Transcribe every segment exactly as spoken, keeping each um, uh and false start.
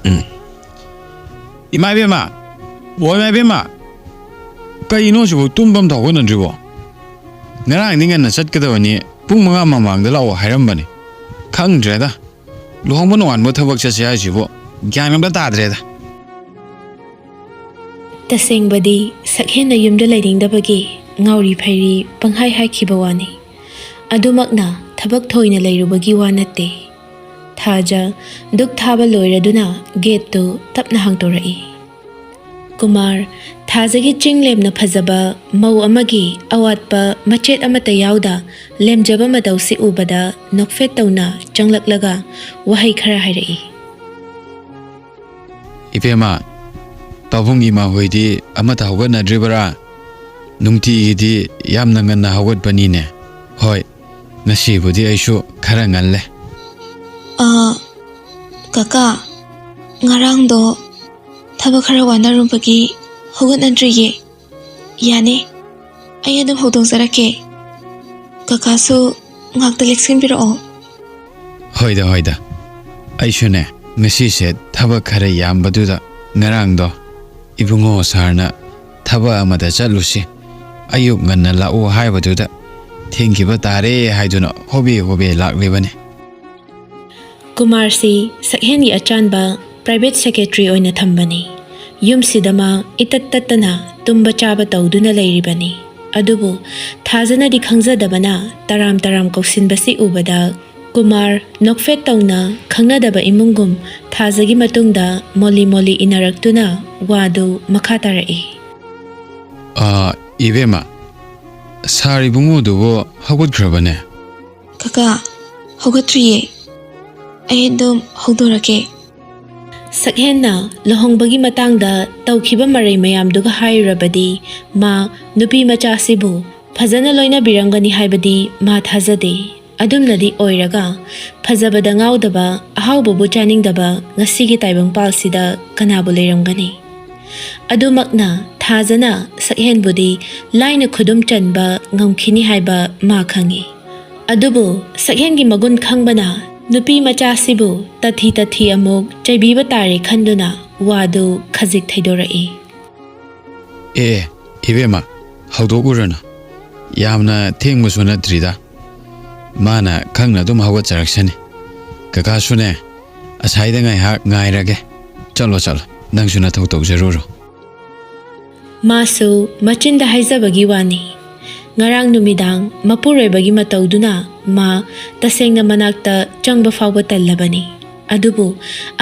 ꯎꯝ꯫ ꯏꯃꯥ ꯏꯕꯦꯝꯃ! ꯑꯣ ꯏꯃꯥ ꯏꯕꯦꯝꯃ! ꯀꯩꯅꯣ ꯁꯤꯕꯨ ꯇꯨꯝꯕ ꯑꯝꯇ ꯍꯧꯒꯠꯅꯗ꯭ꯔꯤꯕꯣ? ꯉꯔꯥꯡꯗꯤ ꯉꯟꯅ ꯆꯠꯀꯗꯕꯅꯤ, ꯄꯨꯡ ꯃꯉꯥ ꯃꯃꯥꯡꯗ ꯂꯥꯛꯑꯣ ꯍꯥꯏꯔꯝꯕꯅꯤ꯫ ꯈꯪꯗ꯭ꯔꯦꯗ, ꯂꯨꯍꯣꯡꯕ ꯅꯣꯡꯉꯥꯟꯕ ꯊꯕꯛ ꯆꯠꯁꯦ ꯍꯥꯏꯁꯤꯕꯨ ꯒ꯭ꯌꯥꯟ ꯑꯝꯇ ꯇꯥꯗ꯭ꯔꯦꯗ꯫ ꯇꯁꯦꯡꯕꯗꯤ ꯁꯛꯍꯦꯟꯅ ꯌꯨꯝꯗ ꯂꯩꯅꯤꯡꯗꯕꯒꯤ ꯉꯥꯎꯔꯤ ꯐꯩꯔꯤ ꯄꯪꯍꯥꯏ ꯍꯥꯏꯈꯤꯕ ꯋꯥꯅꯤ꯫ ꯑꯗꯨꯃꯛꯅ ꯊꯕꯛ ꯊꯣꯏꯅ ꯂꯩꯔꯨꯕꯒꯤ ꯋꯥ ꯅꯠꯇꯦ꯫ ꯊꯥꯖ ꯙꯨꯛ ꯊꯥꯕ ꯂꯣꯏꯔꯗꯨꯅ ꯒꯦꯠꯇꯨ ꯇꯞꯅ ꯍꯥꯡꯗꯣꯔꯛꯏ꯫ ꯀꯨꯃꯥꯔ, ꯊꯥꯖꯒꯤ ꯆꯤꯡ ꯂꯦꯝꯅ ꯐꯖꯕ ꯃꯧ ꯑꯃꯒꯤ ꯑꯋꯥꯠꯄ ꯃꯆꯦꯠ ꯑꯃꯠꯇ ꯌꯥꯎꯗ ꯂꯦꯝꯖꯕ ꯃꯇꯧꯁꯤ ꯎꯕꯗ ꯅꯣꯛꯐꯦꯠ ꯇꯧꯅ ꯆꯪꯂꯛꯂꯒ ꯋꯥꯍꯩ ꯈꯔ ꯍꯥꯏꯔꯛꯏ꯫ ꯏꯕꯦꯝꯃ, ꯄꯥꯕꯨꯡ ꯏꯃꯥ ꯍꯣꯏꯗꯤ ꯑꯃꯠꯇ ꯍꯧꯒꯠꯅꯗ꯭ꯔꯤꯕꯔꯥ? ꯅꯨꯡꯇꯤꯒꯤꯗꯤ ꯌꯥꯝꯅ ꯉꯟꯅ ꯍꯧꯒꯠꯄꯅꯤꯅꯦ꯫ ꯍꯣꯏ, ꯉꯁꯤꯕꯨꯗꯤ ꯑꯩꯁꯨ ꯈꯔ ꯉꯜꯂꯦ꯫ ꯑꯥ, ꯀꯀꯥ, ꯉꯔꯥꯡꯗꯣ ꯊꯕꯛ ꯈꯔ ꯋꯥꯅꯔꯨꯕꯒꯤ ꯍꯧꯒꯠꯅꯗ꯭ꯔꯤꯌꯦ꯫ ꯌꯥꯅꯤ, ꯑꯩ ꯑꯗꯨꯝ ꯍꯧꯗꯣꯛꯆꯔꯛꯀꯦ꯫ ꯀꯀꯥꯁꯨ ꯉꯥꯛꯇ ꯂꯦꯛꯁꯤꯟꯕꯤꯔꯛꯑꯣ꯫ ꯍꯣꯏꯗ, ꯍꯣꯏꯗ꯫ ꯑꯩꯁꯨꯅꯦ, ꯉꯁꯤꯁꯦ ꯊꯕꯛ ꯈꯔ ꯌꯥꯝꯕꯗꯨꯗ ꯉꯔꯥꯡꯗꯣ ꯏꯕꯨꯡꯉꯣ ꯁꯥꯔꯅ "ꯊꯕꯛ ꯑꯃꯗ ꯆꯠꯂꯨꯁꯤ, ꯑꯌꯨꯛ ꯉꯟꯅ ꯂꯥꯛꯎ" ꯍꯥꯏꯕꯗꯨꯗ ꯊꯦꯡꯈꯤꯕ ꯇꯥꯔꯦ ꯍꯥꯏꯗꯨꯅ ꯍꯣꯕꯦ ꯍꯣꯕꯦ ꯂꯥꯛꯂꯤꯕꯅꯤ꯫ ꯀꯨꯃꯥꯔꯁꯤ ꯁꯛꯍꯦꯟꯒꯤ ꯑꯆꯥꯟꯕ ꯄ꯭ꯔꯥꯏꯚꯦꯠ ꯁꯦꯀ꯭ꯔꯦꯇꯔꯤ ꯑꯣꯏꯅ ꯊꯝꯕꯅꯤ꯫ ꯌꯨꯝꯁꯤꯗ ꯃꯥ ꯏꯇꯠ ꯇꯠꯇꯅ ꯇꯨꯝꯕ ꯆꯥꯕ ꯇꯧꯗꯨꯅ ꯂꯩꯔꯤꯕꯅꯤ꯫ ꯑꯗꯨꯕꯨ ꯊꯥꯖꯅꯗꯤ ꯈꯪꯖꯗꯕꯅ ꯇꯔꯥꯝ ꯇꯔꯥꯝ ꯀꯧꯁꯤꯟꯕꯁꯤ ꯎꯕꯗ ꯀꯨꯃꯥꯔ ꯅꯣꯛꯐꯦꯠ ꯇꯧꯅ ꯈꯪꯅꯗꯕ ꯏꯃꯨꯡꯒꯨꯝ ꯊꯥꯖꯒꯤ ꯃꯇꯨꯡꯗ ꯃꯣꯂꯤ ꯃꯣꯂꯤ ꯏꯟꯅꯔꯛꯇꯨꯅ ꯋꯥꯗꯨ ꯃꯈꯥ ꯇꯥꯔꯛꯏ꯫ "ꯑꯥ, ꯏꯕꯦꯝꯃ, ꯁꯥꯔ ꯏꯕꯨꯡꯉꯣꯗꯨꯕꯨ ꯍꯧꯒꯠꯈ꯭ꯔꯕꯅꯦ?" ꯀꯀꯥ, ꯍꯧꯒꯠꯇ꯭ꯔꯤꯌꯦ꯫ ꯑꯩ ꯑꯗꯨꯝ ꯍꯧꯗꯣꯔꯛꯀꯦ꯫ ꯁꯛꯍꯦꯟꯅ ꯂꯨꯍꯣꯡꯕꯒꯤ ꯃꯇꯥꯡꯗ ꯇꯧꯈꯤꯕ ꯃꯔꯩ ꯃꯌꯥꯝꯗꯨꯒ ꯍꯥꯏꯔꯨꯔꯕꯗꯤ ꯃꯥ ꯅꯨꯄꯤ ꯃꯆꯥꯁꯤꯕꯨ ꯐꯖꯅ ꯂꯣꯏꯅꯕꯤꯔꯝꯒꯅꯤ ꯍꯥꯏꯕꯗꯤ ꯃꯥ ꯊꯥꯖꯗꯦ꯫ ꯑꯗꯨꯝꯅꯗꯤ ꯑꯣꯏꯔꯒ ꯐꯖꯕꯗ ꯉꯥꯎꯗꯕ, ꯑꯍꯥꯎꯕꯕꯨ ꯆꯥꯅꯤꯡꯗꯕ ꯉꯁꯤꯒꯤ ꯇꯥꯏꯕꯪꯄꯥꯜꯁꯤꯗ ꯀꯅꯥꯕꯨ ꯂꯩꯔꯝꯒꯅꯤ? ꯑꯗꯨꯃꯛꯅ ꯊꯥꯖꯅ ꯁꯛꯍꯦꯟꯕꯨꯗꯤ ꯂꯥꯏꯅ ꯈꯨꯗꯨꯝ ꯆꯟꯕ ꯉꯝꯈꯤꯅꯤ ꯍꯥꯏꯕ ꯃꯥ ꯈꯪꯏ꯫ ꯑꯗꯨꯕꯨ ꯁꯛꯍꯦꯟꯒꯤ ꯃꯒꯨꯟ ꯈꯪꯕꯅ ꯅꯨꯄꯤ ꯃꯆꯥꯁꯤꯕꯨ ꯇꯊꯤ ꯇꯊꯤ ꯑꯃꯨꯛ ꯆꯩꯕꯤꯕ ꯇꯥꯔꯦ ꯈꯟꯗꯨꯅ ꯋꯥꯗꯨ ꯈꯖꯤꯛ ꯊꯩꯗꯣꯔꯛꯏ꯫ "ꯑꯦ, ꯑꯦ, ꯏꯕꯦꯝꯃ, ꯍꯧꯗꯣꯛꯎꯔꯅꯨ꯫ ꯌꯥꯝꯅ ꯊꯦꯡꯕꯁꯨ ꯅꯠꯇ꯭ꯔꯤꯗ꯫ ꯃꯥꯅ ꯈꯪꯅ ꯑꯗꯨꯝ ꯍꯧꯒꯠꯆꯔꯛꯁꯅꯤ꯫ ꯀꯀꯥꯁꯨꯅꯦ, ꯑꯁꯥꯏꯗ ꯉꯥꯏꯍꯥꯛ ꯉꯥꯏꯔꯒꯦ꯫ ꯆꯠꯂꯣ, ꯆꯠꯂꯣ꯫ ꯅꯪꯁꯨ ꯅꯊꯧ ꯇꯧꯖꯔꯨꯔꯣ꯫" ꯃꯥꯁꯨ ꯃꯆꯤꯟꯗ ꯍꯥꯏꯖꯕꯒꯤ ꯋꯥꯅꯤ꯫ ꯉꯔꯥꯡ ꯅꯨꯃꯤꯗꯥꯡ ꯃꯄꯨꯔꯣꯏꯕꯒꯤ ꯃꯇꯧꯗꯨꯅ ꯃꯥ ꯇꯁꯦꯡꯅ ꯃꯅꯥꯛꯇ ꯆꯪꯕ ꯐꯥꯎꯕ ꯇꯜꯂꯕꯅꯤ꯫ ꯑꯗꯨꯕꯨ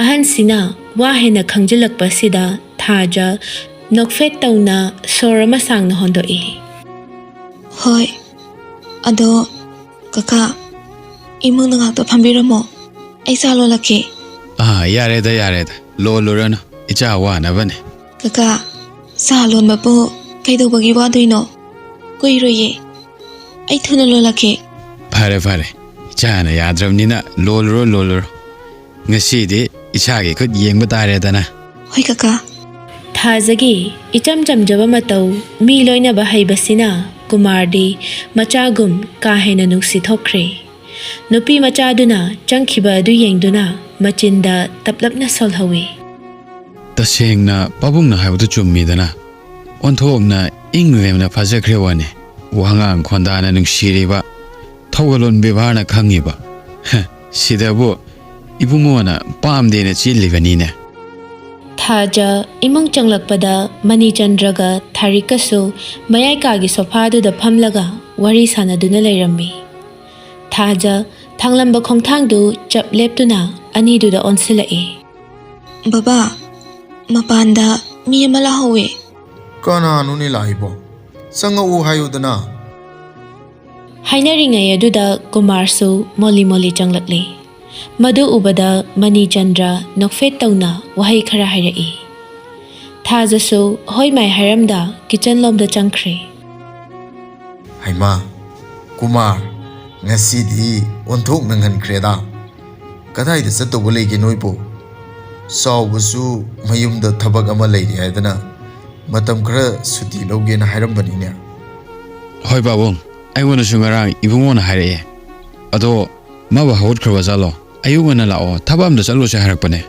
ꯑꯍꯟꯁꯤꯅ ꯋꯥ ꯍꯦꯟꯅ ꯈꯪꯖꯤꯜꯂꯛꯄꯁꯤꯗ ꯊꯥꯖ ꯅꯣꯛꯐꯦꯠ ꯇꯧꯅ ꯁꯣꯔ ꯑꯃ ꯁꯥꯡꯅ ꯍꯣꯟꯗꯣꯛꯏ꯫ "ꯍꯣꯏ, ꯑꯗꯣ ꯀꯀꯥ, ꯏꯃꯨꯡꯗ ꯉꯥꯛꯇ ꯐꯝꯕꯤꯔꯝꯃꯣ, ꯑꯩ ꯆꯥ ꯂꯣꯜꯂꯛꯀꯦ꯫" "ꯑꯥ, ꯌꯥꯔꯦꯗ, ꯌꯥꯔꯦꯗ, ꯂꯣꯜꯂꯨꯔꯅꯨ, ꯏꯆꯥ ꯋꯥꯅꯕꯅꯦ꯫" "ꯀꯀꯥ, ꯆꯥ ꯂꯣꯟꯕꯕꯨ ꯀꯩꯗꯧꯕꯒꯤ ꯋꯥꯗꯣꯏꯅꯣ? ꯀꯨꯏꯔꯣꯏꯌꯦ, ꯑꯩ ꯊꯨꯅ ꯂꯣꯜꯂꯛꯀꯦ꯫" "ꯐꯔꯦ, ꯐꯔꯦ, ꯏꯆꯥꯅ ꯌꯥꯗ꯭ꯔꯕꯅꯤꯅ ꯂꯣꯜꯂꯨꯔꯣ, ꯂꯣꯜꯂꯨꯔꯣ꯫ ꯉꯁꯤꯗꯤ ꯏꯁꯥꯒꯤ ꯈꯨꯠ ꯌꯦꯡꯕ ꯇꯥꯔꯦꯗꯅ꯫" "ꯍꯣꯏ ꯀꯀꯥ꯫" ꯊꯥꯖꯒꯤ ꯏꯆꯝ ꯆꯝꯖꯕ ꯃꯇꯧ ꯃꯤ ꯂꯣꯏꯅꯕ ꯍꯩꯕꯁꯤꯅ ꯀꯨꯃꯥꯔꯗꯤ ꯃꯆꯥꯒꯨꯝ ꯀꯥ ꯍꯦꯟꯅ ꯅꯨꯡꯁꯤ ꯊꯣꯛꯈ꯭ꯔꯦ꯫ ꯅꯨꯄꯤ ꯃꯆꯥꯗꯨꯅ ꯆꯪꯈꯤꯕ ꯑꯗꯨ ꯌꯦꯡꯗꯨꯅ ꯃꯆꯤꯟꯗ ꯇꯞꯂꯞꯅ ꯁꯣꯜꯍꯧꯏ꯫ "ꯇꯁꯦꯡꯅ ꯄꯥꯕꯨꯡꯅ ꯍꯥꯏꯕꯗꯨ ꯆꯨꯝꯃꯤꯗꯅ꯫ ꯑꯣꯟꯊꯣꯛꯅ ꯏꯪ ꯂꯦꯝꯅ ꯐꯖꯈ꯭ꯔꯦ ꯋꯥꯅꯦ꯫ ꯋꯥꯉꯥꯡ ꯈꯣꯟꯗꯥꯅ ꯅꯨꯡꯁꯤꯔꯤꯕ, ꯊꯧꯒꯜꯂꯣꯟ ꯕꯦꯕꯥꯔꯅ ꯈꯪꯉꯤꯕ꯫ ꯍ, ꯁꯤꯗꯕꯨ ꯏꯕꯨꯡꯉꯣꯅ ꯄꯥꯝꯗꯦꯅ ꯆꯦꯜꯂꯤꯕꯅꯤꯅꯦ꯫" ꯊꯥꯖ ꯏꯃꯨꯡ ꯆꯪꯂꯛꯄꯗ ꯃꯅꯤꯆꯟꯗ꯭ꯔꯒ ꯊꯥꯔꯤꯛꯀꯁꯨ ꯃꯌꯥꯏ ꯀꯥꯒꯤ ꯁꯣꯐꯥꯗꯨꯗ ꯐꯝꯂꯒ ꯋꯥꯔꯤ ꯁꯥꯟꯅꯗꯨꯅ ꯂꯩꯔꯝꯃꯤ꯫ ꯊꯥꯖ ꯊꯥꯡꯂꯝꯕ ꯈꯣꯡꯊꯥꯡꯗꯨ ꯆꯞ ꯂꯦꯞꯇꯨꯅ ꯑꯅꯤꯗꯨꯗ ꯑꯣꯟꯁꯤꯜꯂꯛꯏ꯫ "ꯕꯕꯥ, ꯃꯄꯥꯟꯗ ꯃꯤ ꯑꯃ ꯂꯥꯛꯍꯧꯋꯦ꯫" "ꯀꯅꯥꯅꯣꯅꯦ ꯂꯥꯛꯏꯕꯣ? ꯆꯪꯉꯛꯎ ꯍꯥꯏꯌꯨꯗꯅ꯫" ꯍꯥꯏꯅꯔꯤꯉꯩ ꯑꯗꯨꯗ ꯀꯨꯃꯥꯔꯁꯨ ꯃꯣꯂꯤ ꯃꯣꯂꯤ ꯆꯪꯂꯛꯂꯤ꯫ ꯃꯗꯨ ꯎꯕꯗ ꯃꯅꯤꯆꯟꯗ꯭ꯔ ꯅꯣꯛꯐꯦꯠ ꯇꯧꯅ ꯋꯥꯍꯩ ꯈꯔ ꯍꯥꯏꯔꯛꯏ꯫ ꯊꯥꯖꯁꯨ ꯍꯣꯏ ꯃꯥꯏ ꯍꯥꯏꯔꯝꯗ ꯀꯤꯆꯟ ꯂꯣꯝꯗ ꯆꯪꯈ꯭ꯔꯦ꯫ "ꯍꯩꯃꯥ, ꯀꯨꯃꯥꯔ, ꯉꯁꯤꯗꯤ ꯑꯣꯟꯊꯣꯛꯅ ꯉꯟꯈ꯭ꯔꯦꯗ꯫ ꯀꯗꯥꯏꯗ ꯆꯠꯇꯧꯕ ꯂꯩꯒꯦ ꯅꯣꯏꯕꯨ? ꯆꯥꯎꯕꯁꯨ ꯃꯌꯨꯝꯗ ꯊꯕꯛ ꯑꯃ ꯂꯩꯔꯤ ꯍꯥꯏꯗꯅ ꯃꯇꯝ ꯈꯔ ꯁꯨꯇꯤ ꯂꯧꯒꯦꯅ ꯍꯥꯏꯔꯝꯕꯅꯤꯅꯦ꯫" "ꯍꯣꯏ ꯄꯥꯕꯨꯡ, ꯑꯩꯉꯣꯟꯗꯁꯨ ꯉꯔꯥꯡ ꯏꯕꯨꯡꯉꯣꯅ ꯍꯥꯏꯔꯛꯑꯦ꯫ ꯑꯗꯣ ꯃꯥꯕꯨ ꯍꯧꯒꯠꯈ꯭ꯔꯕ ꯖꯥꯠꯂꯣ? ꯑꯌꯨꯛ ꯉꯟꯅ ꯂꯥꯛꯑꯣ, ꯊꯕꯛ ꯑꯝꯇ ꯆꯠꯂꯨꯁꯦ ꯍꯥꯏꯔꯛꯄꯅꯦ꯫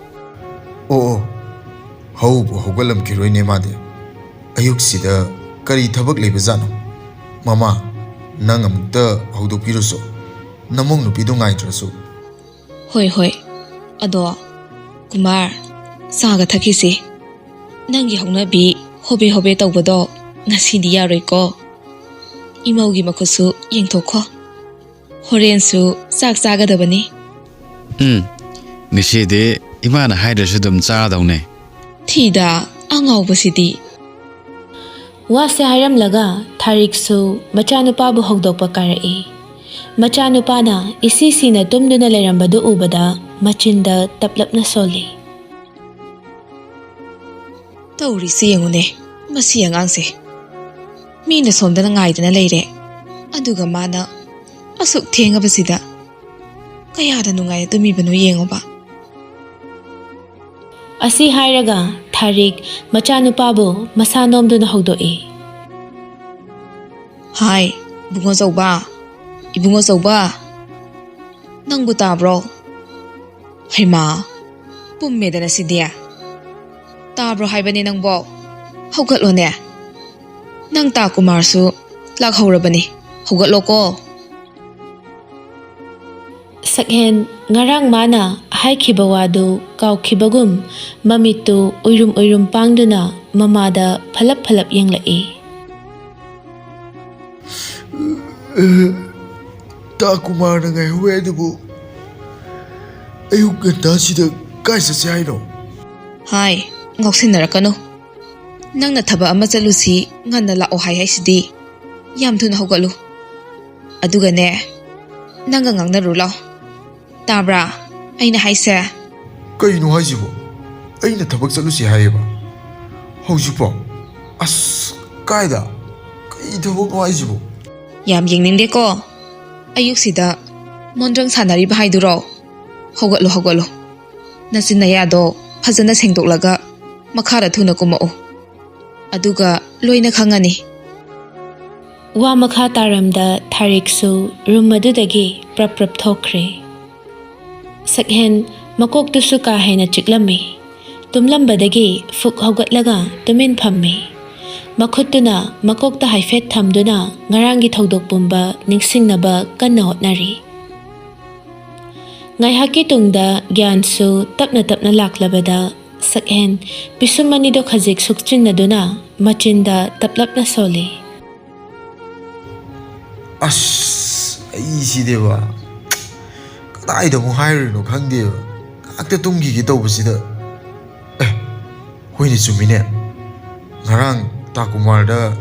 ꯑꯣ ꯑꯣ, ꯍꯧꯕꯨ ꯍꯧꯒꯠꯂꯝꯈꯤꯔꯣꯏꯅꯦ ꯃꯥꯗꯤ꯫ ꯑꯌꯨꯛꯁꯤꯗ ꯀꯔꯤ ꯊꯕꯛ ꯂꯩꯕꯖꯥꯠꯅꯣ? ꯃꯃꯥ, ꯅꯪ ꯑꯃꯨꯛꯇ ꯍꯧꯗꯣꯛꯄꯤꯔꯨꯁꯨ, ꯅꯃꯧ ꯅꯨꯄꯤꯗꯨ ꯉꯥꯏꯗ꯭ꯔꯁꯨ꯫ ꯍꯣꯏ ꯍꯣꯏ꯫ ꯑꯗꯣ ꯀꯨꯃꯥꯔ, ꯆꯥꯒ ꯊꯛꯈꯤꯁꯤ꯫ ꯅꯪꯒꯤ ꯍꯧꯅꯕꯤ ꯍꯣꯕꯦ ꯍꯣꯕꯦ ꯇꯧꯕꯗꯣ ꯉꯁꯤꯗꯤ ꯌꯥꯔꯣꯏꯀꯣ꯫ ꯏꯃꯧꯒꯤ ꯃꯈꯨꯠꯁꯨ ꯌꯦꯡꯊꯣꯛꯈꯣ꯫ ꯍꯣꯔꯦꯟꯁꯨ ꯆꯥꯛ ꯆꯥꯒꯗꯕꯅꯤ꯫ ꯎꯝ, ꯉꯁꯤꯗꯤ ꯏꯃꯥꯅ ꯍꯥꯏꯗ꯭ꯔꯁꯨ ꯑꯗꯨꯝ ꯆꯥꯗꯧꯅꯦ꯫ ꯊꯤꯗ, ꯑꯉꯥꯎꯕꯁꯤꯗꯤ꯫ ꯋꯥꯁꯦ ꯍꯥꯏꯔꯝꯂꯒ ꯊꯥꯔꯤꯛꯁꯨ ꯃꯆꯥꯅꯨꯄꯥꯕꯨ ꯍꯧꯗꯣꯛꯄ ꯀꯥꯔꯛꯏ꯫ ꯃꯆꯥꯅꯨꯄꯥꯅ ꯏꯁꯤ ꯁꯤꯅ ꯇꯨꯝꯗꯨꯅ ꯂꯩꯔꯝꯕꯗꯨ ꯎꯕꯗ ꯃꯆꯤꯟꯗ ꯇꯞꯂꯞꯅ ꯁꯣꯜꯂꯤ꯫ ꯇꯧꯔꯤꯁꯤ ꯌꯦꯡꯉꯨꯅꯦ, ꯃꯁꯤ ꯑꯉꯥꯡꯁꯦ꯫ ꯃꯤꯅ ꯁꯣꯝꯗꯅ ꯉꯥꯏꯗꯅ ꯂꯩꯔꯦ, ꯑꯗꯨꯒ ꯃꯥꯅ ꯑꯁꯨꯛ ꯊꯦꯡꯉꯕꯁꯤꯗ ꯀꯌꯥꯗ ꯅꯨꯡꯉꯥꯏꯅ ꯇꯨꯝꯃꯤꯕꯅꯣ ꯌꯦꯡꯉꯨꯕ꯫ ꯑꯁꯤ ꯍꯥꯏꯔꯒ ꯊꯥꯔꯤꯛ ꯃꯆꯥꯅꯨꯄꯥꯕꯨ ꯃꯁꯥ ꯅꯣꯝꯗꯨꯅ ꯍꯧꯗꯣꯛꯏ꯫ ꯍꯥꯏ, ꯏꯕꯨꯡꯉꯣ ꯆꯧꯕ, ꯏꯕꯨꯡꯉꯣ ꯆꯧꯕ, ꯅꯪꯕꯨ ꯇꯥꯕ꯭ꯔꯣ? ꯍꯩꯃꯥ, ꯄꯨꯝꯃꯦꯗꯅ ꯁꯤꯗꯤ꯫ ꯇꯥꯕ꯭ꯔꯣ ꯍꯥꯏꯕꯅꯦ ꯅꯪꯕꯣ? ꯍꯧꯒꯠꯂꯣꯅꯦ꯫ ꯅꯪ ꯇꯥ ꯀꯨꯃꯥꯔꯁꯨ ꯂꯥꯛꯍꯧꯔꯕꯅꯤ꯫ ꯍꯧꯒꯠꯂꯣꯀꯣ꯫ ꯁꯛꯍꯦꯟ ꯉꯔꯥꯡ ꯃꯥꯅ ꯍꯥꯏꯈꯤꯕ ꯋꯥꯗꯨ ꯀꯥꯎꯈꯤꯕꯒꯨꯝ ꯃꯃꯤꯠꯇꯨ ꯎꯏꯔꯨꯝ ꯎꯏꯔꯨꯝ ꯄꯥꯡꯗꯨꯅ ꯃꯃꯥꯗ ꯐꯂꯞ ꯐꯂꯞ ꯌꯦꯡꯂꯛꯏ꯫ ꯇꯥ ꯀꯨꯃꯥꯔꯅ ꯉꯥꯏꯍꯧꯋꯦ ꯑꯗꯨꯕꯨ ꯑꯌꯨꯛ ꯉꯟꯇꯥꯁꯤꯗ ꯀꯥꯏ ꯆꯠꯁꯦ ꯍꯥꯏꯅꯣ? ꯍꯥꯏ, ꯉꯥꯎꯁꯤꯟꯅꯔꯛꯀꯅꯨ꯫ ꯅꯪꯅ ꯊꯕꯛ ꯑꯃ ꯆꯠꯂꯨꯁꯤ ꯉꯟꯅ ꯂꯥꯛꯑꯣ ꯍꯥꯏ ꯍꯥꯏꯁꯤꯗꯤ꯫ ꯌꯥꯝ ꯊꯨꯅ ꯍꯧꯒꯠꯂꯨ꯫ ꯑꯗꯨꯒꯅꯦ, ꯅꯪꯒ ꯉꯥꯡꯅꯔꯨ ꯂꯥꯎ꯫ ꯇꯥꯕ꯭ꯔꯥ ꯑꯩꯅ ꯍꯥꯏꯁꯦ? ꯀꯩꯅꯣ ꯍꯥꯏꯁꯤꯕꯣ? ꯑꯩꯅ ꯊꯕꯛ ꯆꯠꯂꯨꯁꯤ ꯍꯥꯏꯌꯦꯕ ꯍꯧꯖꯤꯛꯐꯥꯎ? ꯑꯁ, ꯀꯥꯏꯗ? ꯀꯩ ꯊꯕꯛꯅꯣ ꯍꯥꯏꯁꯤꯕꯣ? ꯌꯥꯝ ꯌꯦꯡꯅꯤꯡꯗꯦꯀꯣ꯫ ꯑꯌꯨꯛꯁꯤꯗ ꯃꯣꯟꯗ꯭ꯔꯪ ꯁꯥꯟꯅꯔꯤꯕ ꯍꯥꯏꯗꯨꯔꯣ? ꯍꯧꯒꯠꯂꯣ, ꯍꯧꯒꯠꯂꯣ꯫ ꯅꯆꯤꯟ ꯅꯌꯥꯗꯣ ꯐꯖꯅ ꯁꯦꯡꯗꯣꯛꯂꯒ ꯃꯈꯥꯗ ꯊꯨꯅ ꯀꯨꯝꯃꯛꯎ꯫ ꯑꯗꯨꯒ ꯂꯣꯏꯅ ꯈꯪꯉꯅꯤ꯫ ꯋꯥ ꯃꯈꯥ ꯇꯥꯔꯝꯗ ꯊꯥꯔꯤꯛꯁꯨ ꯔꯨꯝ ꯑꯗꯨꯗꯒꯤ ꯄ꯭ꯔꯞ ꯄ꯭ꯔꯞ ꯊꯣꯛꯈ꯭ꯔꯦ꯫ ꯁꯛꯍꯦꯟ ꯃꯀꯣꯛꯇꯨꯁꯨ ꯀꯥ ꯍꯦꯟꯅ ꯆꯤꯛꯂꯝꯃꯤ꯫ ꯇꯨꯝꯂꯝꯕꯗꯒꯤ ꯐꯨꯛ ꯍꯧꯒꯠꯂꯒ ꯇꯨꯃꯤꯟ ꯐꯝꯃꯤ꯫ ꯃꯈꯨꯠꯇꯨꯅ ꯃꯀꯣꯛꯇ ꯍꯥꯏꯐꯦꯠ ꯊꯝꯗꯨꯅ ꯉꯔꯥꯡꯒꯤ ꯊꯧꯗꯣꯛ ꯄꯨꯝꯕ ꯅꯤꯡꯁꯤꯡꯅꯕ ꯀꯟꯅ ꯍꯣꯠꯅꯔꯤ꯫ ꯉꯥꯏꯍꯥꯛꯀꯤ ꯇꯨꯡꯗ ꯒ꯭ꯌꯥꯟꯁꯨ ꯇꯞꯅ ꯇꯞꯅ ꯂꯥꯛꯂꯕꯗ ꯁꯛꯍꯦꯟ ꯄꯤꯁꯨꯝ ꯑꯅꯤꯗꯣ ꯈꯖꯤꯛ ꯁꯨꯛꯆꯤꯟꯅꯗꯨꯅ ꯃꯆꯤꯟꯗ ꯇꯞꯂꯞꯅ ꯁꯣꯜꯂꯤ꯫ ꯑꯁ, ꯑꯩꯁꯤꯗꯤꯕ ꯀꯗꯥꯏꯗ ꯑꯃꯨꯛ ꯍꯥꯏꯔꯨꯔꯤꯅꯣ ꯈꯪꯗꯦꯕ꯫ ꯉꯥꯛꯇ ꯇꯨꯝꯈꯤꯒꯦ ꯇꯧꯕꯁꯤꯗ꯫ ꯑꯦ, ꯍꯣꯏꯅꯦ, ꯆꯨꯝꯃꯤꯅꯦ꯫ ꯉꯔꯥꯡ ꯇꯥꯀꯨꯃꯥꯔꯗ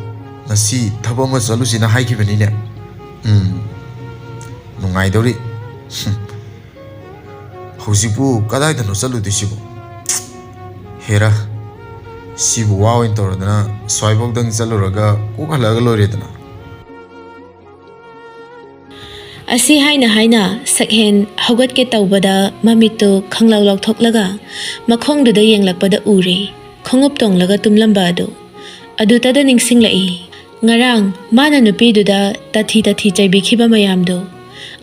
ꯉꯁꯤ ꯊꯕꯛ ꯑꯃ ꯆꯠꯂꯨꯁꯤꯅ ꯍꯥꯏꯈꯤꯕꯅꯤꯅꯦ꯫ ꯎꯝ, ꯅꯨꯡꯉꯥꯏꯗꯧꯔꯤ꯫ ꯍꯨꯝ, ꯍꯧꯖꯤꯛꯄꯨ ꯀꯗꯥꯏꯗꯅꯣ ꯆꯠꯂꯨꯗꯣꯏꯁꯤꯕꯣ? ꯍꯦꯔꯥ, ꯁꯤꯕꯨ ꯋꯥ ꯑꯣꯏꯅ ꯇꯧꯔꯗꯅ ꯁ꯭ꯋꯥꯏꯐꯥꯎꯗꯪ ꯆꯠꯂꯨꯔꯒ ꯀꯣꯛ ꯍꯜꯂꯛꯑꯒ ꯂꯣꯏꯔꯦꯗꯅ꯫ ꯑꯁꯤ ꯍꯥꯏꯅ ꯍꯥꯏꯅ ꯁꯛꯍꯦꯟ ꯍꯧꯒꯠꯀꯦ ꯇꯧꯕꯗ ꯃꯃꯤꯠꯇꯨ ꯈꯪꯂꯥꯎ ꯂꯥꯎꯊꯣꯛꯂꯒ ꯃꯈꯣꯡꯗꯨꯗ ꯌꯦꯡꯂꯛꯄꯗ ꯎꯔꯦ ꯈꯣꯡꯎꯞ ꯇꯣꯡꯂꯒ ꯇꯨꯝꯂꯝꯕ ꯑꯗꯨ꯫ ꯑꯗꯨꯇꯗ ꯅꯤꯡꯁꯤꯡꯂꯛꯏ, ꯉꯔꯥꯡ ꯃꯥꯅ ꯅꯨꯄꯤꯗꯨꯗ ꯇꯊꯤ ꯇꯊꯤ ꯆꯩꯕꯤꯈꯤꯕ ꯃꯌꯥꯝꯗꯨ꯫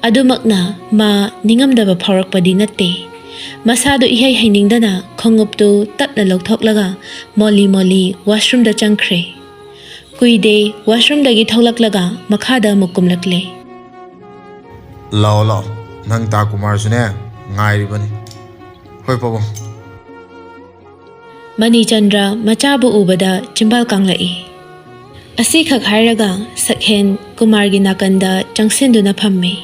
ꯑꯗꯨꯃꯛꯅ ꯃꯥ ꯅꯤꯡꯉꯝꯗꯕ ꯐꯥꯎꯔꯛꯄꯗꯤ ꯅꯠꯇꯦ꯫ ꯃꯁꯥꯗꯨ ꯏꯍꯩ ꯍꯩꯅꯤꯡꯗꯅ ꯈꯣꯡꯎꯞꯇꯨ ꯇꯞꯅ ꯂꯧꯊꯣꯛꯂꯒ ꯃꯣꯂꯤ ꯃꯣꯂꯤ ꯋꯥꯁꯔꯨꯝꯗ ꯆꯪꯈ꯭ꯔꯦ꯫ ꯀꯨꯏꯗꯦ ꯋꯥꯁꯔꯨꯝꯗꯒꯤ ꯊꯣꯛꯂꯛꯂꯒ ꯃꯈꯥꯗ ꯑꯃꯨꯛ ꯀꯨꯝꯂꯛꯂꯦ꯫ ꯂꯥꯛꯑꯣ, ꯂꯥꯛꯑꯣ, ꯅꯪ ꯇꯥ ꯀꯨꯃꯥꯔꯁꯨꯅꯦ ꯉꯥꯏꯔꯤꯕꯅꯤ꯫ ꯍꯣꯏ ꯄꯥꯕꯨꯡ꯫ ꯃꯅꯤꯆꯟꯗ꯭ꯔ ꯃꯆꯥꯕꯨ ꯎꯕꯗ ꯆꯤꯝꯕꯥꯜ ꯀꯥꯡꯂꯛꯏ꯫ ꯑꯁꯤꯈꯛ ꯍꯥꯏꯔꯒ ꯁꯛꯍꯦꯟ ꯀꯨꯃꯥꯔꯒꯤ ꯅꯥꯀꯟꯗ ꯆꯪꯁꯤꯟꯗꯨꯅ ꯐꯝꯃꯤ꯫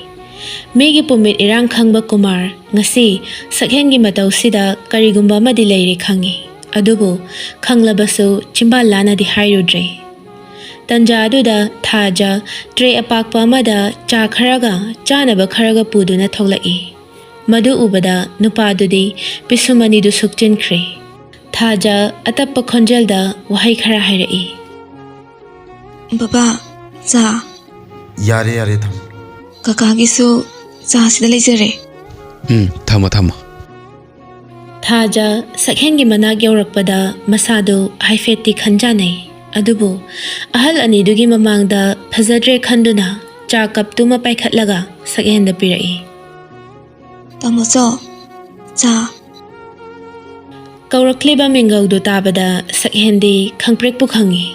ꯃꯤꯒꯤ ꯄꯨꯃꯤꯠ ꯏꯔꯥꯡ ꯈꯪꯕ ꯀꯨꯃꯥꯔ ꯉꯁꯤ ꯁꯛꯍꯦꯟꯒꯤ ꯃꯇꯧꯁꯤꯗ ꯀꯔꯤꯒꯨꯝꯕ ꯑꯃꯗꯤ ꯂꯩꯔꯦ ꯈꯪꯏ꯫ ꯑꯗꯨꯕꯨ ꯈꯪꯂꯕꯁꯨ ꯆꯤꯝꯕꯥꯜ ꯂꯥꯅꯗꯤ ꯍꯥꯏꯔꯨꯗ꯭ꯔꯦ꯫ ꯇꯟꯖꯥ ꯑꯗꯨꯗ ꯊꯥꯖ ꯇ꯭ꯔꯦ ꯑꯄꯥꯛꯄ ꯑꯃꯗ ꯆꯥ ꯈꯔꯒ ꯆꯥꯅꯕ ꯈꯔꯒ ꯄꯨꯗꯨꯅ ꯊꯣꯛꯂꯛꯏ꯫ ꯃꯗꯨ ꯎꯕꯗ ꯅꯨꯄꯥꯗꯨꯗꯤ ꯄꯤꯁꯨꯝ ꯑꯅꯤꯗꯨ ꯁꯨꯛꯆꯤꯟꯈ꯭ꯔꯦ꯫ ꯊꯥꯖ ꯑꯇꯞꯄ ꯈꯣꯟꯖꯦꯜꯗ ꯋꯥꯍꯩ ꯈꯔ ꯍꯥꯏꯔꯛꯏ꯫ ꯕꯕꯥ, ꯆꯥ꯫ ꯌꯥꯔꯦ, ꯌꯥꯔꯦ, ꯊꯝꯃꯣ꯫ ꯀꯀꯥꯒꯤꯁꯨ ꯆꯥ ꯁꯤꯗ ꯂꯩꯖꯔꯦ꯫ ꯎꯝ, ꯊꯝꯃꯣ, ꯊꯝꯃꯣ꯫ ꯊꯥꯖ ꯁꯛꯍꯦꯟꯒꯤ ꯃꯅꯥꯛ ꯌꯧꯔꯛꯄꯗ ꯃꯁꯥꯗꯨ ꯍꯥꯏꯐꯦꯠꯇꯤ ꯈꯟꯖꯥꯅꯩ꯫ ꯑꯗꯨꯕꯨ ꯑꯍꯜ ꯑꯅꯤꯗꯨꯒꯤ ꯃꯃꯥꯡꯗ ꯐꯖꯗ꯭ꯔꯦ ꯈꯟꯗꯨꯅ ꯆꯥ ꯀꯞꯇꯨꯃ ꯄꯥꯏꯈꯠꯂꯒ ꯁꯛꯍꯦꯟꯗ ꯄꯤꯔꯛꯏ꯫ "ꯇꯥꯃꯣꯆꯧ, ꯆꯥ꯫" ꯀꯧꯔꯛꯂꯤꯕ ꯃꯤꯡꯒꯧꯗꯨ ꯇꯥꯕꯗ ꯁꯛꯍꯦꯟꯗꯤ ꯈꯪꯄ꯭ꯔꯦꯛꯄꯨ ꯈꯪꯉꯤ꯫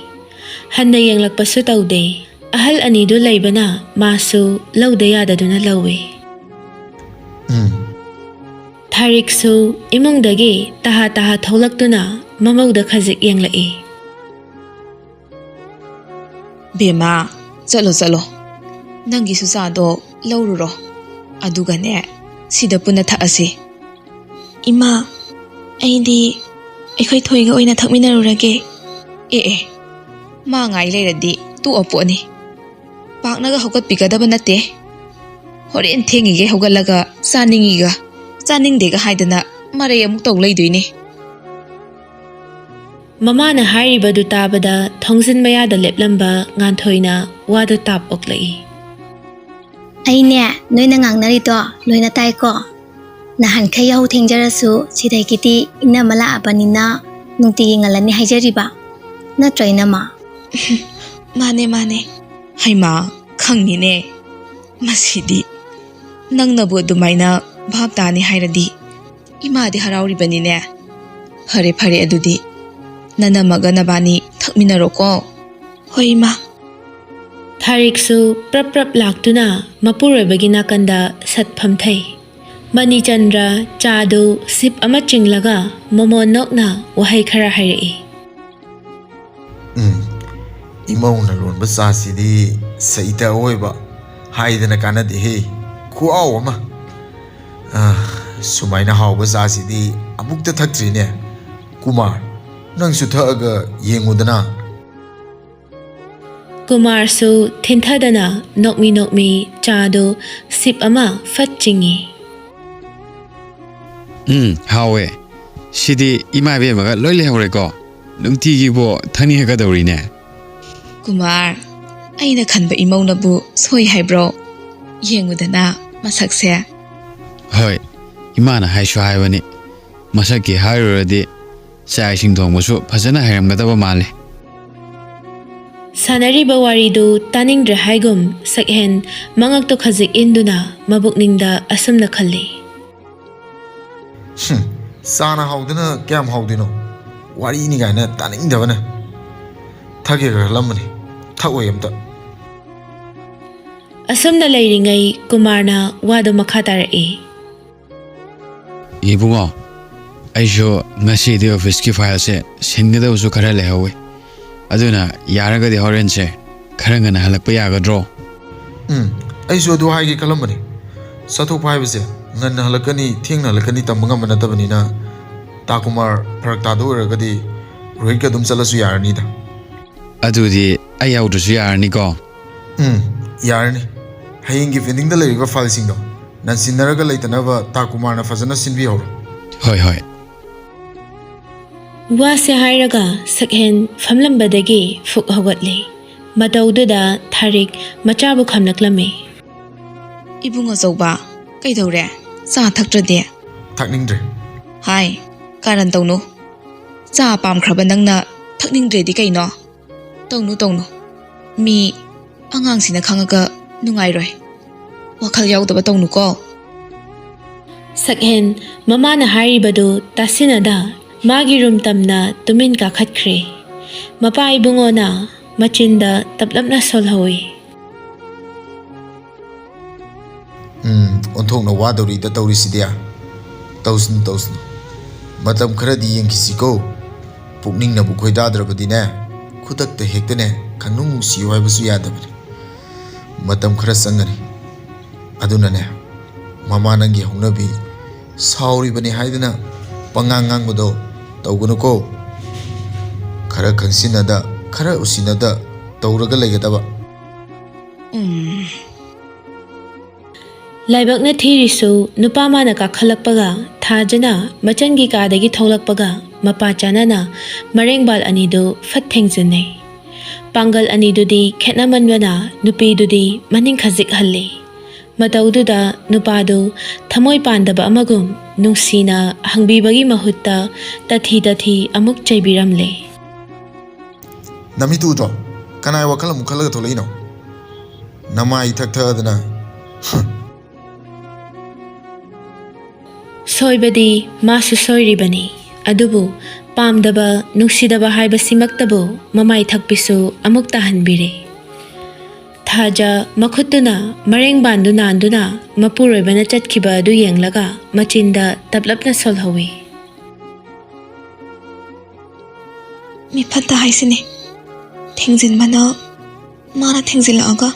ꯍꯟꯅ ꯌꯦꯡꯂꯛꯄꯁꯨ ꯇꯧꯗꯦ꯫ ꯑꯍꯜ ꯑꯅꯤꯗꯨ ꯂꯩꯕꯅ ꯃꯥꯁꯨ ꯂꯧꯗ ꯌꯥꯗꯗꯨꯅ ꯂꯧꯏ꯫ ꯎꯝ꯫ ꯊꯥꯔꯤꯛꯁꯨ ꯏꯃꯨꯡꯗꯒꯤ ꯇꯍꯥ ꯇꯍꯥ ꯊꯣꯛꯂꯛꯇꯨꯅ ꯃꯃꯧꯗ ꯈꯖꯤꯛ ꯌꯦꯡꯂꯛꯏ꯫ "ꯕꯦꯝꯃ, ꯆꯠꯂꯣ, ꯆꯠꯂꯣ꯫ ꯅꯪꯒꯤꯁꯨ ꯆꯥꯗꯣ ꯂꯧꯔꯨꯔꯣ꯫ ꯑꯗꯨꯒꯅꯦ, ꯁꯤꯗ ꯄꯨꯟꯅ ꯊꯛꯑꯁꯤ꯫" "ꯏꯃꯥ, ꯑꯩꯗꯤ ꯑꯩꯈꯣꯏ ꯊꯣꯏꯒ ꯑꯣꯏꯅ ꯊꯛꯃꯤꯟꯅꯔꯨꯔꯒꯦ꯫" "ꯑꯦ, ꯑꯦ, ꯃꯥ ꯉꯥꯏ ꯂꯩꯔꯗꯤ ꯇꯣꯛꯑ ꯄꯣꯠꯅꯤ꯫ ꯄꯥꯛꯅꯒ ꯍꯧꯒꯠꯄꯤꯒꯗꯕ ꯅꯠꯇꯦ꯫ ꯍꯣꯔꯦꯟ ꯊꯦꯡꯉꯤꯒꯩ ꯍꯧꯒꯠꯂꯒ ꯆꯥꯅꯤꯡꯉꯤꯒ ꯆꯥꯅꯤꯡꯗꯦꯒ ꯍꯥꯏꯗꯅ ꯃꯔꯩ ꯑꯃꯨꯛ ꯇꯧ ꯂꯩꯗꯣꯏꯅꯦ꯫" ꯃꯃꯥꯅ ꯍꯥꯏꯔꯤꯕꯗꯨ ꯇꯥꯕꯗ ꯊꯣꯡꯖꯤꯟ ꯃꯌꯥꯗ ꯂꯦꯞꯂꯝꯕ ꯉꯥꯟꯊꯣꯏꯅ ꯋꯥꯗꯨ ꯇꯥꯞ ꯑꯣꯛꯂꯛꯏ꯫ "ꯑꯩꯅꯦ, ꯅꯣꯏꯅ ꯉꯥꯡꯅꯔꯤꯗꯣ ꯂꯣꯏꯅ ꯇꯥꯏꯀꯣ꯫ ꯅꯍꯥꯟꯈꯩ ꯌꯥꯍꯧ ꯊꯦꯡꯖꯔꯁꯨ ꯁꯤꯗꯒꯤꯗꯤ ꯏꯅꯝꯃ ꯂꯥꯛꯑꯕꯅꯤꯅ ꯅꯨꯡꯇꯤꯒꯤ ꯉꯜꯂꯅꯤ ꯍꯥꯏꯖꯔꯤꯕ꯫ ꯅꯠꯇ꯭ꯔꯣ, ꯏꯅꯝꯃ?" "ꯃꯥꯅꯦ, ꯃꯥꯅꯦ꯫" "ꯍꯩꯃꯥ, ꯈꯪꯉꯤꯅꯦ꯫ ꯃꯁꯤꯗꯤ ꯅꯪꯅꯕꯨ ꯑꯗꯨꯃꯥꯏꯅ ꯚꯥꯞ ꯇꯥꯅꯤ ꯍꯥꯏꯔꯗꯤ ꯏꯃꯥꯗꯤ ꯍꯔꯥꯎꯔꯤꯕꯅꯤꯅꯦ꯫ ꯐꯔꯦ, ꯐꯔꯦ, ꯑꯗꯨꯗꯤ ꯅꯅꯝꯃꯒ ꯅꯕꯥꯅꯤ ꯊꯛꯃꯤꯟꯅꯔꯣꯀꯣ꯫" "ꯍꯣꯏ, ꯏꯃꯥ꯫" ꯊꯥꯔꯤꯛꯁꯨ ꯄ꯭ꯔꯞ ꯄ꯭ꯔꯞ ꯂꯥꯛꯇꯨꯅ ꯃꯄꯨꯔꯣꯏꯕꯒꯤ ꯅꯥꯀꯟꯗ ꯁꯠ ꯐꯝꯊꯩ꯫ ꯃꯅꯤꯆꯟꯗ꯭ꯔ ꯆꯥꯗꯨ ꯁꯤꯞ ꯑꯃ ꯆꯤꯡꯂꯒ ꯃꯃꯣꯟ ꯅꯣꯛꯅ ꯋꯥꯍꯩ ꯈꯔ ꯍꯥꯏꯔꯛꯏ꯫ "ꯎꯝ, ꯏꯃꯧꯅ ꯂꯣꯟꯕ ꯆꯥꯁꯤꯗꯤ ꯁꯩꯇ ꯑꯣꯏꯕ, ꯍꯥꯏꯗꯅ ꯀꯥꯟꯅꯗꯦꯍꯦ꯫ ꯈꯨꯍꯥꯎ ꯑꯃ꯫ ꯑꯥ, ꯁꯨꯃꯥꯏꯅ ꯍꯥꯎꯕ ꯆꯥꯁꯤꯗꯤ ꯑꯃꯨꯛꯇ ꯊꯛꯇ꯭ꯔꯤꯅꯦ꯫ ꯀꯨꯃꯥꯔ, ꯅꯪꯁꯨ ꯊꯛꯑꯒ ꯌꯦꯡꯉꯨꯗꯅ꯫" ꯀꯨꯃꯥꯔꯁꯨ ꯊꯤꯟꯊꯗꯅ ꯅꯣꯛꯃꯤ ꯅꯣꯛꯃꯤ ꯆꯥꯗꯨ ꯁꯤꯞ ꯑꯃ ꯐꯠ ꯆꯤꯡꯏ꯫ "ꯎꯝ, ꯍꯥꯎꯋꯦ꯫ ꯁꯤꯗꯤ ꯏꯃꯥ ꯏꯕꯦꯝꯃꯒ ꯂꯣꯏ ꯂꯩꯍꯧꯔꯦꯀꯣ꯫ ꯅꯨꯡꯇꯤꯒꯤꯕꯨ ꯊꯛꯅꯤꯡꯉꯛꯀꯗꯧꯔꯤꯅꯦ꯫" "ꯀꯨꯃꯥꯔ, ꯑꯩꯅ ꯈꯟꯕ ꯏꯃꯧꯅꯕꯨ ꯁꯣꯏ ꯍꯥꯏꯕ꯭ꯔꯣ? ꯌꯦꯡꯉꯨꯗꯅ ꯃꯁꯛꯁꯦ꯫" "ꯍꯣꯏ, ꯏꯃꯥꯅ ꯍꯥꯏꯁꯨ ꯍꯥꯏꯕꯅꯤ꯫ ꯃꯁꯛꯀꯤ ꯍꯥꯏꯔꯨꯔꯗꯤ ꯆꯥꯛ ꯏꯁꯤꯡ ꯊꯣꯡꯕꯁꯨ ꯐꯖꯅ ꯍꯩꯔꯝꯒꯗꯕ ꯃꯥꯜꯂꯦ꯫" ꯁꯥꯟꯅꯔꯤꯕ ꯋꯥꯔꯤꯗꯨ ꯇꯥꯅꯤꯡꯗ꯭ꯔꯦ ꯍꯥꯏꯒꯨꯝ ꯁꯛꯍꯦꯟ ꯃꯉꯛꯇꯨ ꯈꯖꯤꯛ ꯏꯟꯗꯨꯅ ꯃꯕꯨꯛꯅꯤꯡꯗ ꯑꯁꯨꯝꯅ ꯈꯜꯂꯤ꯫ ꯍꯨꯝ, ꯆꯥꯅ ꯍꯥꯎꯗꯅ ꯀꯌꯥꯝ ꯍꯥꯎꯗꯣꯏꯅꯣ? ꯋꯥꯔꯤꯅꯤ ꯀꯥꯏꯅ ꯇꯥꯅꯤꯡꯗꯕꯅ꯫ ꯊꯛꯀꯦ ꯈꯜꯂꯝꯕꯅꯤ, ꯊꯛꯑꯣꯏ ꯑꯝꯇ꯫ ꯑꯁꯨꯝꯅ ꯂꯩꯔꯤꯉꯩ ꯀꯨꯃꯥꯔꯅ ꯋꯥꯗꯨ ꯃꯈꯥ ꯇꯥꯔꯛꯏ꯫ ꯏꯕꯨꯡꯉꯣ, ꯑꯩꯁꯨ ꯉꯁꯤꯗꯤ ꯑꯣꯐꯤꯁꯀꯤ ꯐꯥꯏꯜꯁꯦ ꯁꯤꯟꯒꯗꯕꯁꯨ ꯈꯔ ꯂꯩꯍꯧꯋꯤ꯫ ꯑꯗꯨꯅ ꯌꯥꯔꯒꯗꯤ ꯍꯣꯔꯦꯟꯁꯦ ꯈꯔ ꯉꯟꯅ ꯍꯜꯂꯛꯄ ꯌꯥꯒꯗ꯭ꯔꯣ? ꯎꯝ, ꯑꯩꯁꯨ ꯑꯗꯨ ꯍꯥꯏꯒꯦ ꯈꯜꯂꯝꯕꯅꯤ꯫ ꯆꯠꯊꯣꯛꯄ ꯍꯥꯏꯕꯁꯦ ꯉꯟꯅ ꯍꯜꯂꯛꯀꯅꯤ, ꯊꯦꯡꯅ ꯍꯜꯂꯛꯀꯅꯤ ꯇꯝꯕ ꯉꯝꯕ ꯅꯠꯇꯕꯅꯤꯅ, ꯇꯥ ꯀꯨꯃꯥꯔ ꯐꯔꯛ ꯇꯥꯗꯧ ꯑꯣꯏꯔꯒꯗꯤ ꯔꯣꯍꯤꯠꯀ ꯑꯗꯨꯝ ꯆꯠꯂꯁꯨ ꯌꯥꯔꯅꯤꯗ꯫ ꯑꯗꯨꯗꯤ ꯑꯩ ꯌꯥꯎꯗ꯭ꯔꯁꯨ ꯌꯥꯔꯅꯤꯀꯣ? ꯎꯝ, ꯌꯥꯔꯅꯤ꯫ ꯍꯌꯦꯡꯒꯤ ꯄꯦꯟꯗꯤꯡꯗ ꯂꯩꯔꯤꯕ ꯐꯥꯏꯜꯁꯤꯡꯗꯣ ꯅꯟꯁꯤꯟꯅꯔꯒ ꯂꯩꯇꯅꯕ ꯇꯥ ꯀꯨꯃꯥꯔꯅ ꯐꯖꯅ ꯁꯤꯟꯕꯤꯍꯧꯔꯣ꯫ ꯍꯣꯏ ꯍꯣꯏ꯫ ꯋꯥꯁꯦ ꯍꯥꯏꯔꯒ ꯁꯛꯍꯦꯟ ꯐꯝꯂꯝꯕꯗꯒꯤ ꯐꯨꯛ ꯍꯧꯒꯠꯂꯦ꯫ ꯃꯇꯧꯗꯨꯗ ꯊꯥꯔꯤꯛ ꯃꯆꯥꯕꯨ ꯈꯝꯂꯛꯂꯝꯃꯤ꯫ ꯏꯕꯨꯡ ꯑꯆꯧꯕ, ꯀꯩꯗꯧꯔꯦ? ꯆꯥ ꯊꯛꯇ꯭ꯔꯗꯤ? ꯊꯛꯅꯤꯡꯗ꯭ꯔꯦ꯫ ꯍꯥꯏ, ꯀꯥꯔꯟ ꯇꯧꯅꯨ꯫ ꯆꯥ ꯄꯥꯝꯈ꯭ꯔꯕ ꯅꯪꯅ ꯊꯛꯅꯤꯡꯗ꯭ꯔꯦꯗꯤ ꯀꯩꯅꯣ? ꯇꯧꯅꯨ ꯇꯧꯅꯨ꯫ ꯃꯤ ꯑꯉꯥꯡꯁꯤꯅ ꯈꯪꯉꯒ ꯅꯨꯡꯉꯥꯏꯔꯣꯏ꯫ ꯋꯥꯈꯜ ꯌꯥꯎꯗꯕ ꯇꯧꯅꯨꯀꯣ꯫ ꯁꯛꯍꯦꯟ ꯃꯃꯥꯅ ꯍꯥꯏꯔꯤꯕꯗꯨ ꯇꯥꯁꯤꯟꯅꯗ ꯃꯥꯒꯤ ꯔꯨꯝ ꯇꯝꯅ ꯇꯨꯃꯤꯟ ꯀꯥꯈꯠꯈ꯭ꯔꯦ꯫ ꯃꯄꯥ ꯏꯕꯨꯡꯉꯣꯅ ꯃꯆꯤꯟꯗ ꯇꯞꯂꯞꯅ ꯁꯣꯜꯍꯧꯏ꯫ ꯎꯝ, ꯑꯣꯟꯊꯣꯛꯅ ꯋꯥꯗꯧꯔꯤꯗ ꯇꯧꯔꯤꯁꯤꯗꯤ꯫ ꯇꯧꯁꯅꯨ, ꯇꯧꯁꯅꯨ꯫ ꯃꯇꯝ ꯈꯔꯗꯤ ꯌꯦꯡꯈꯤꯁꯤꯀꯣ꯫ ꯄꯨꯛꯅꯤꯡꯅꯕꯨ ꯈꯣꯏꯗꯥꯗ꯭ꯔꯕꯗꯤꯅꯦ, ꯈꯨꯗꯛꯇ ꯍꯦꯛꯇꯅꯦ ꯈꯪꯅꯨꯡ ꯅꯨꯡꯁꯤꯌꯨ ꯍꯥꯏꯕꯁꯨ ꯌꯥꯗꯕꯅꯤ꯫ ꯃꯇꯝ ꯈꯔ ꯆꯪꯒꯅꯤ꯫ ꯑꯗꯨꯅꯅꯦ, ꯃꯃꯥ ꯅꯪꯒꯤ ꯍꯧꯅꯕꯤ ꯁꯥꯎꯔꯤꯕꯅꯤ ꯍꯥꯏꯗꯅ ꯄꯉꯥꯡ ꯉꯥꯡꯕꯗꯣ ꯇꯧꯒꯅꯨꯀꯣ꯫ ꯈꯔ ꯈꯪꯁꯤꯟꯅꯗ, ꯈꯔ ꯎꯁꯤꯟꯅꯗ ꯇꯧꯔꯒ ꯂꯩꯒꯗꯕ꯫ ꯎꯝ꯫ ꯂꯥꯏꯕꯛꯅ ꯊꯤꯔꯤꯁꯨ ꯅꯨꯄꯥ ꯃꯥꯅ ꯀꯥꯈꯠꯂꯛꯄꯒ ꯊꯥꯖꯅ ꯃꯆꯟꯒꯤ ꯀꯥꯗꯒꯤ ꯊꯣꯛꯂꯛꯄꯒ ꯃꯄꯥ ꯆꯥꯅꯅ ꯃꯔꯦꯡꯕꯥꯜ ꯑꯅꯤꯗꯨ ꯐꯠ ꯊꯦꯡꯖꯤꯟꯅꯩ꯫ ꯄꯥꯡꯒꯜ ꯑꯅꯤꯗꯨꯗꯤ ꯈꯦꯠꯅꯃꯟꯕꯅ ꯅꯨꯄꯤꯗꯨꯗꯤ ꯃꯅꯤꯡ ꯈꯖꯤꯛ ꯍꯜꯂꯤ꯫ ꯃꯇꯧꯗꯨꯗ ꯅꯨꯄꯥꯗꯨ ꯊꯃꯣꯏ ꯄꯥꯟꯗꯕ ꯑꯃꯒꯨꯝ ꯅꯨꯡꯁꯤꯅ ꯍꯪꯕꯤꯕꯒꯤ ꯃꯍꯨꯠꯇ ꯇꯊꯤ ꯇꯊꯤ ꯑꯃꯨꯛ ꯆꯩꯕꯤꯔꯝꯂꯦ꯫ ꯅꯃꯤꯠꯇꯨ ꯎꯗ꯭ꯔꯣ? ꯀꯅꯥꯏ ꯋꯥꯈꯜ ꯑꯃꯨꯛ ꯈꯜꯂꯒ ꯊꯣꯛꯂꯛꯏꯅꯣ? ꯅꯃꯥꯏ ꯊꯛ ꯊꯛꯑꯗꯅ꯫ ꯁꯣꯏꯕꯗꯤ ꯃꯥꯁꯨ ꯁꯣꯏꯔꯤꯕꯅꯤ, ꯑꯗꯨꯕꯨ ꯄꯥꯝꯗꯕ, ꯅꯨꯡꯁꯤꯗꯕ ꯍꯥꯏꯕꯁꯤꯃꯛꯇꯕꯨ ꯃꯃꯥꯏ ꯊꯛꯄꯤꯁꯨ ꯑꯃꯨꯛ ꯇꯥꯍꯟꯕꯤꯔꯦ꯫ ꯊꯥꯖ ꯃꯈꯨꯠꯇꯨꯅ ꯃꯔꯦꯡꯕꯥꯟꯗꯨ ꯅꯥꯟꯗꯨꯅ ꯃꯄꯨꯔꯣꯏꯕꯅ ꯆꯠꯈꯤꯕ ꯑꯗꯨ ꯌꯦꯡꯂꯒ ꯃꯆꯤꯟꯗ ꯇꯞꯂꯞꯅ ꯁꯣꯜꯍꯧꯏ꯫ ꯃꯤꯐꯠꯇ ꯍꯥꯏꯁꯤꯅꯤ꯫ ꯊꯦꯡꯖꯤꯟꯕꯅ ꯃꯥꯅ ꯊꯦꯡꯖꯤꯜꯂꯛꯑꯒ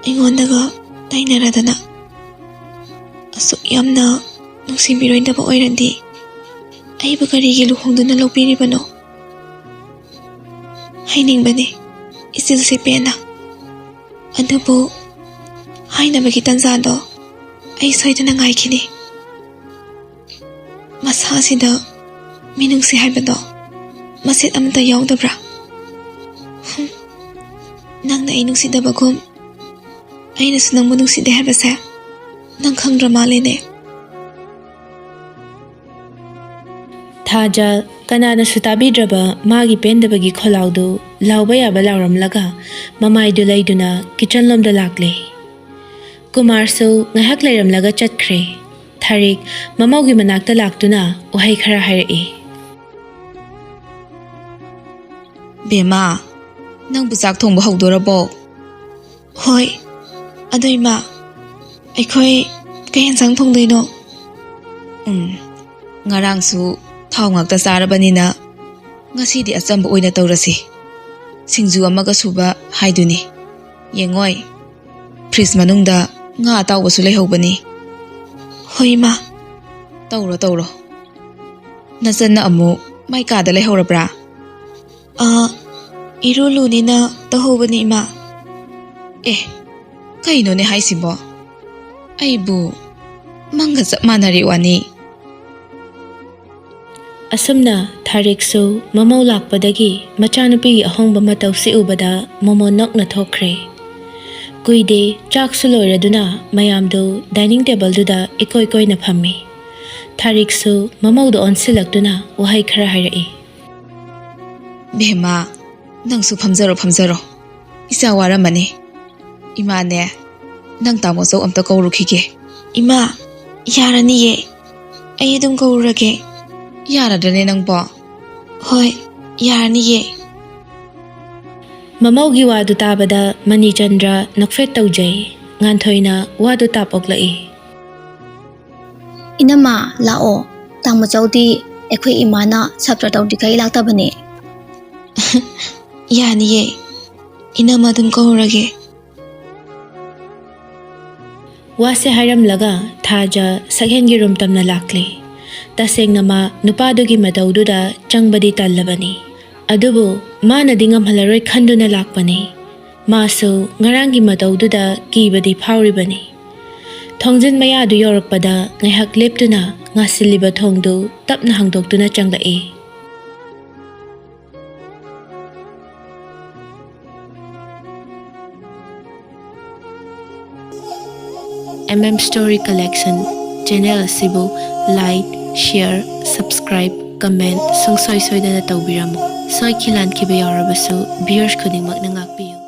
ꯑꯩꯉꯣꯟꯗꯒ ꯇꯥꯏꯅꯔꯗꯅ ꯑꯁꯨꯛ ꯌꯥꯝꯅ ꯅꯨꯡꯁꯤꯕꯤꯔꯣꯏꯗꯕ ꯑꯣꯏꯔꯗꯤ ꯑꯩꯕꯨ ꯀꯔꯤꯒꯤ ꯂꯨꯍꯣꯡꯗꯨꯅ ꯂꯧꯕꯤꯔꯤꯕꯅꯣ? ꯍꯥꯏꯅꯤꯡꯕꯅꯤ ꯏꯆꯤꯜꯁꯤ ꯄꯦꯟꯅ꯫ ꯑꯗꯨꯕꯨ ꯍꯥꯏꯅꯕꯒꯤ ꯇꯥꯟꯖꯥꯗꯣ ꯑꯩ ꯁꯣꯏꯗꯅ ꯉꯥꯏꯈꯤꯅꯤ꯫ ꯃꯁꯥꯁꯤꯗ ꯃꯤꯅꯨꯡꯁꯤ ꯍꯥꯏꯕꯗꯣ ꯃꯆꯦꯠ ꯑꯃꯠꯇ ꯌꯥꯎꯗꯕ꯭ꯔꯥ? ꯍꯨꯝ, ꯅꯪꯅ ꯑꯩ ꯅꯨꯡꯁꯤꯗꯕꯒꯨꯝ ꯑꯩꯅꯁꯨ ꯅꯪꯕꯨ ꯅꯨꯡꯁꯤꯗꯦ ꯍꯥꯏꯕꯁꯦ ꯅꯪ ꯈꯪꯗ꯭ꯔ ꯃꯥꯜꯂꯦꯅꯦ꯫ ꯊꯥꯖ ꯀꯅꯥꯅꯁꯨ ꯇꯥꯕꯤꯗ꯭ꯔꯕ ꯃꯥꯒꯤ ꯄꯦꯟꯗꯕꯒꯤ ꯈꯣꯜꯂꯥꯎꯗꯨ ꯂꯥꯎꯕ ꯌꯥꯕ ꯂꯥꯎꯔꯝꯂꯒ ꯃꯃꯥꯏꯗꯨ ꯂꯩꯗꯨꯅ ꯀꯤꯆꯟꯂꯣꯝꯗ ꯂꯥꯛꯂꯦ꯫ ꯀꯨꯃꯥꯔꯁꯨ ꯉꯥꯏꯍꯥꯛ ꯂꯩꯔꯝꯂꯒ ꯆꯠꯈ꯭ꯔꯦ꯫ ꯊꯥꯔꯤꯛ ꯃꯃꯧꯒꯤ ꯃꯅꯥꯛꯇ ꯂꯥꯛꯇꯨꯅ ꯋꯥꯍꯩ ꯈꯔ ꯍꯥꯏꯔꯛꯏ꯫ ꯕꯦꯝꯃ, ꯅꯪꯕꯨ ꯆꯥꯛ ꯊꯣꯡꯕ ꯍꯧꯗꯣꯔꯕꯣ? ꯍꯣꯏ꯫ ꯑꯗꯣ ꯏꯃꯥ, ꯑꯩꯈꯣꯏ ꯀꯩ ꯌꯦꯟꯁꯥꯡ ꯊꯣꯡꯗꯣꯏꯅꯣ? ꯎꯝ, ꯉꯔꯥꯡꯁꯨ ꯊꯥꯎ ꯉꯥꯛꯇ ꯆꯥꯔꯕꯅꯤꯅ ꯉꯁꯤꯗꯤ ꯑꯆꯝꯕ ꯑꯣꯏꯅ ꯇꯧꯔꯁꯤ꯫ ꯁꯤꯡꯖꯨ ꯑꯃꯒ ꯁꯨꯕ ꯍꯥꯏꯗꯨꯅꯤ꯫ ꯌꯦꯡꯉꯣꯏ, ꯐ꯭ꯔꯤꯖ ꯃꯅꯨꯡꯗ ꯉꯥ ꯑꯇꯥꯎꯕꯁꯨ ꯂꯩꯍꯧꯕꯅꯤ꯫ ꯍꯣꯏ ꯏꯃꯥ꯫ ꯇꯧꯔꯣ, ꯇꯧꯔꯣ꯫ ꯅꯆꯟꯅ ꯑꯃꯨꯛ ꯃꯥꯏ ꯀꯥꯗ ꯂꯩꯍꯧꯔꯕ꯭ꯔꯥ? ꯑ, ꯏꯔꯨ ꯂꯨꯅꯤꯅ ꯇꯧꯍꯧꯕꯅꯤ ꯏꯃꯥ꯫ ꯑꯦ, ꯀꯩꯅꯣꯅꯦ ꯍꯥꯏꯁꯤꯕꯣ? ꯑꯩꯕꯨ ꯃꯪꯒ ꯆꯞ ꯃꯥꯟꯅꯔꯦ ꯋꯥꯅꯤ꯫ ꯑꯁꯨꯝꯅ ꯊꯥꯔꯤꯛꯁꯨ ꯃꯃꯧ ꯂꯥꯛꯄꯗꯒꯤ ꯃꯆꯥꯅꯨꯄꯤꯒꯤ ꯑꯍꯣꯡꯕ ꯃꯇꯧꯁꯤ ꯎꯕꯗ ꯃꯣꯃꯣꯟ ꯅꯣꯛꯅ ꯊꯣꯛꯈ꯭ꯔꯦ꯫ ꯀꯨꯏꯗꯦ ꯆꯥꯛꯁꯨ ꯂꯣꯏꯔꯗꯨꯅ ꯃꯌꯥꯝꯗꯨ ꯗꯥꯏꯅꯤꯡ ꯇꯦꯕꯜꯗꯨꯗ ꯏꯀꯣꯏ ꯀꯣꯏꯅ ꯐꯝꯃꯤ꯫ ꯊꯥꯔꯤꯛꯁꯨ ꯃꯃꯧꯗ ꯑꯣꯟꯁꯤꯜꯂꯛꯇꯨꯅ ꯋꯥꯍꯩ ꯈꯔ ꯍꯥꯏꯔꯛꯏ꯫ ꯕꯦꯝꯃ, ꯅꯪꯁꯨ ꯐꯝꯖꯔꯣ, ꯐꯝꯖꯔꯣ꯫ ꯏꯆꯥ ꯋꯥꯔꯝꯃꯅꯤ꯫ ꯏꯃꯥꯅꯦ, ꯅꯪ ꯇꯥꯃꯣ ꯆꯧ ꯑꯝꯇ ꯀꯧꯔꯨꯈꯤꯒꯦ꯫ ꯏꯃꯥ, ꯌꯥꯔꯅꯤꯌꯦ꯫ ꯑꯩ ꯑꯗꯨꯝ ꯀꯧꯔꯨꯔꯒꯦ꯫ ꯌꯥꯔꯗ꯭ꯔꯅꯦ ꯅꯪꯕꯣ? ꯍꯣꯏ, ꯌꯥꯔꯅꯤꯌꯦ꯫ ꯃꯃꯧꯒꯤ ꯋꯥꯗꯨ ꯇꯥꯕꯗ ꯃꯅꯤꯆꯟꯗ꯭ꯔ ꯅꯣꯛꯐꯦꯠ ꯇꯧꯖꯩ꯫ ꯉꯥꯟꯊꯣꯏꯅ ꯋꯥꯗꯨ ꯇꯥꯞ ꯑꯣꯛꯂꯛꯏ꯫ ꯏꯅꯝꯃ, ꯂꯥꯛꯑꯣ꯫ ꯇꯥꯃꯣ ꯆꯧꯗꯤ ꯑꯩꯈꯣꯏ ꯏꯃꯥꯅ ꯁꯥꯇ꯭ꯔ ꯇꯧꯗ꯭ꯔꯤꯈꯩ ꯂꯥꯛꯇꯕꯅꯦ꯫ ꯌꯥꯅꯤꯌꯦ꯫ ꯏꯅꯝꯃ ꯑꯗꯨꯝ ꯀꯧꯔꯒꯦ꯫ ꯋꯥꯁꯦ ꯍꯥꯏꯔꯝꯂꯒ ꯊꯥꯖ ꯁꯛꯍꯦꯟꯒꯤ ꯔꯨꯝ ꯇꯝꯅ ꯂꯥꯛꯂꯦ꯫ ꯇꯁꯦꯡꯅ ꯃꯥ ꯅꯨꯄꯥꯗꯨꯒꯤ ꯃꯇꯧꯗꯨꯗ ꯆꯪꯕꯗꯤ ꯇꯜꯂꯕꯅꯤ꯫ ꯑꯗꯨꯕꯨ ꯃꯥꯅꯗꯤ ꯉꯝꯍꯜꯂꯔꯣꯏ ꯈꯟꯗꯨꯅ ꯂꯥꯛꯄꯅꯤ꯫ ꯃꯥꯁꯨ ꯉꯔꯥꯡꯒꯤ ꯃꯇꯧꯗꯨꯗ ꯀꯤꯕꯗꯤ ꯐꯥꯎꯔꯤꯕꯅꯤ꯫ ꯊꯣꯡꯖꯤꯟ ꯃꯌꯥꯗꯨ ꯌꯧꯔꯛꯄꯗ ꯉꯥꯏꯍꯥꯛ ꯂꯦꯞꯇꯨꯅ ꯉꯥꯁꯤꯜꯂꯤꯕ ꯊꯣꯡꯗꯨ ꯇꯞꯅ ꯍꯥꯡꯗꯣꯛꯇꯨꯅ ꯆꯪꯂꯛꯏ꯫ M M Story Collection channel ꯑꯁꯤꯕꯨ like, share, subscribe, comment ꯁꯨꯡꯁꯣꯏ ꯁꯣꯏꯗꯅ ꯇꯧꯕꯤꯔꯝꯃꯨ꯫ ꯁꯣꯏꯈꯤ ꯂꯥꯟꯈꯤꯕ ꯌꯥꯎꯔꯕꯁꯨ viewers ꯈꯨꯗꯤꯡꯃꯛꯅ ꯉꯥꯛꯄꯤꯌꯨ꯫